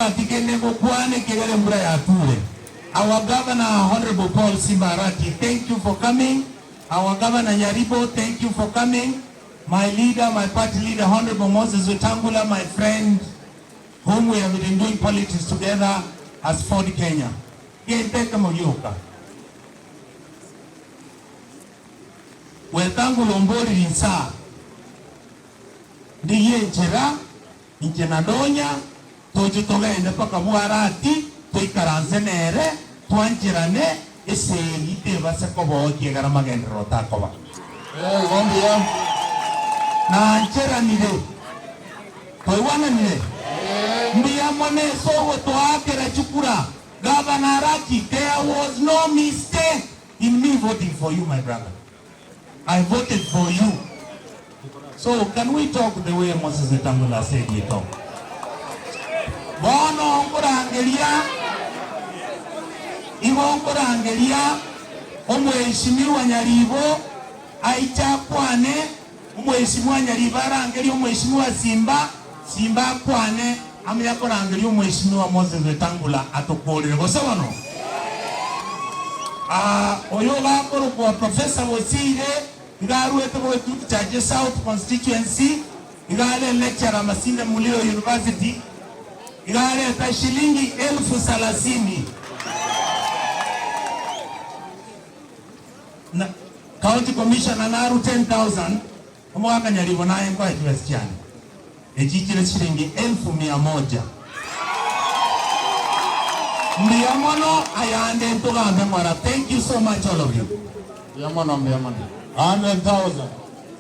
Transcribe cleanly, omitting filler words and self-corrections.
Ntabwati kende ngokwana ekiagera embura yature. Our Governor Honourable Paul Simba Arati thank you for coming, our Governor Nyaribo thank you for coming, my leader, my party leader Honourable Moses Wetangula my friend whom we have been doing politics together as Ford Kenya. Gento ekemo gioka. Wetangula omboriri insaa ndigie enchera Inche na Donya toche togende mpaka bw'Arati, toikaranse nere, twancherane, esegi tebase kobao ekiagera amagenderero takoba. Ee, igo mbuya. Nancheranire. Twaigwananire? Mbuya mono ase ogotoakera chikura. Gavana Arati, there was no mistake in me voting for you my brother. I voted for you so can we talk the way Moses Wetangula said we talk? Bono nkorangeria igo nkorangeria omweshimiwa Nyaribo aiche akwane, omweshimiwa Nyaribo arangerie omweshimiwa Simba, Simba akwane amanye korangeria omweshimiwa Moses Wetangula atokorere gose bono? Aa oyo ogakorokwa Professor Bosire iga aruete Bogetutu Chache South Constituency, iga are lecturer Masinde Muliro University, iga areta shilingi elfu salasini. Na County Commissioner naru 10,000, omogaka Nyaribo naye nkoe chibesa chiane. Echi chire chiringi elfu mia moja. Mbuya mono ayande ntogambe ng'ora thank you so much all of you. Mbuya mono mbuya mono. 100,000.